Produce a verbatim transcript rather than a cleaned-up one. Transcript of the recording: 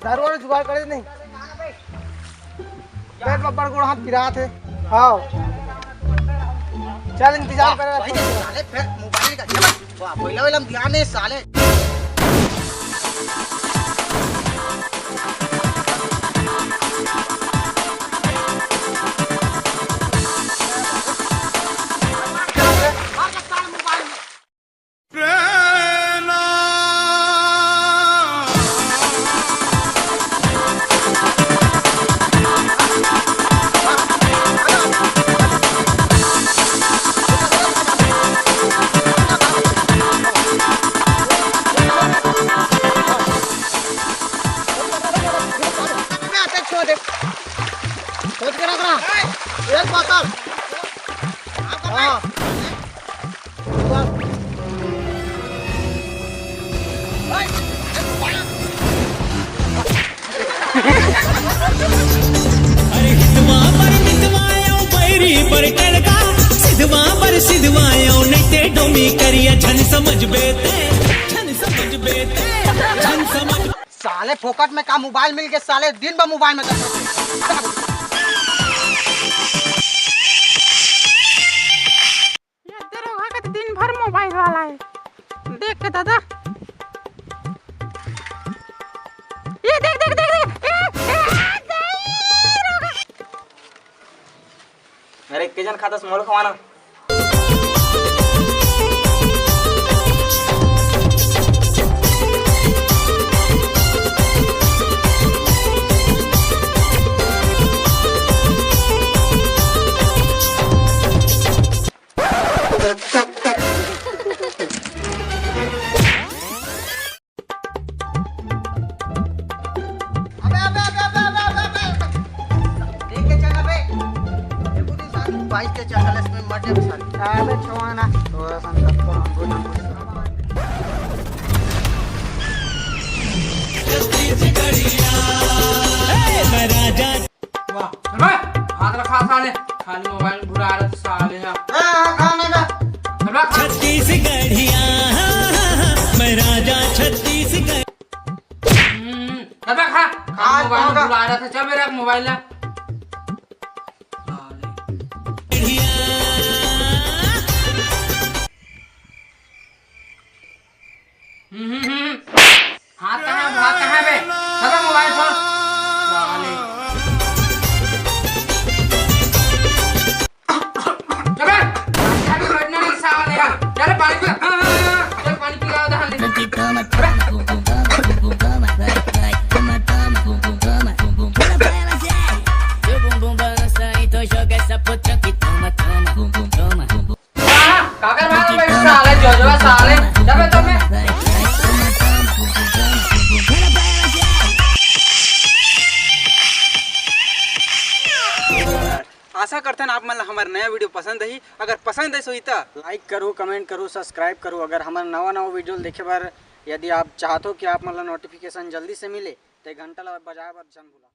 दारू वारू जुगाड़ करे नहीं। पेट में बड़ गोड़ हाथ पिरात हे। हाँ। चल इंतजाम करे। भाई, साले फिर मोबाइल का, वाह, पहिला वाला में ध्यान है साले। सोच के रख रहा। एक बोतल। हाँ। अरे हितवा बर मितवा आयो, बैरी बर टलका, सिधवा बर सिधवा आयो, नहीं ते डोमी करिया, झन समझ बेते, झन समझ बेते, झन समझ। साले फोकट में का मोबाइल मिल गए, साले दिन भर मोबाइल में। ये दरोगा का तो दिन भर मोबाइल वाला है, देख के दादा। ये देख, देख, देख, देख। ए, ए, दरोगा। अरे, के जन खातस मोल खवाना। अबे, अबे, अबे। देख के चल अबे। देखो नहीं साली, बाइक के चक्कर इसमें मर जाए साली। अबे छोड़ना, थोड़ा सा अंदर तो हमको ना कुछ। वाह, चल बे, हाथ रखा साले, खाली मोबाइल घुरा रहे साले। हाँ, हाँ, खाने का। चल बे, खा। छत्तीसगढ़िया, मैं राजा छत्तीसगढ़। हम्म, चल बे, खा। खाली आज मोबाइल खाऊंगा। घुरा रहा था, चल मेरा मोबाइल ला। साले। हम्म, हम्म, हम्म। हाथ कहाँ है, हाथ कहाँ है बे? चलो मोबाइल फोन। साले। चलो, बैठना नहीं साले यार। चलो पानी पी। हाँ, हाँ, हाँ, हाँ। चलो पानी पी ला, उधर ले। Teu bumbum balança, então joga essa potranca e toma, toma, toma. हाँ, काकर मारो भाई साले, जो जो साले, जब मैं, जब मैं। आशा करथन आप मन ला हमर नया वीडियो पसंद आही। अगर पसंद आइस होही त like करो, comment करो, subscribe करो। अगर हमर नवा नवा वीडियो देखे बर यदि आप चाहत हो कि आप मन ला notification जल्दी से मिले, त घंटा ला बजाए बर झन भूला।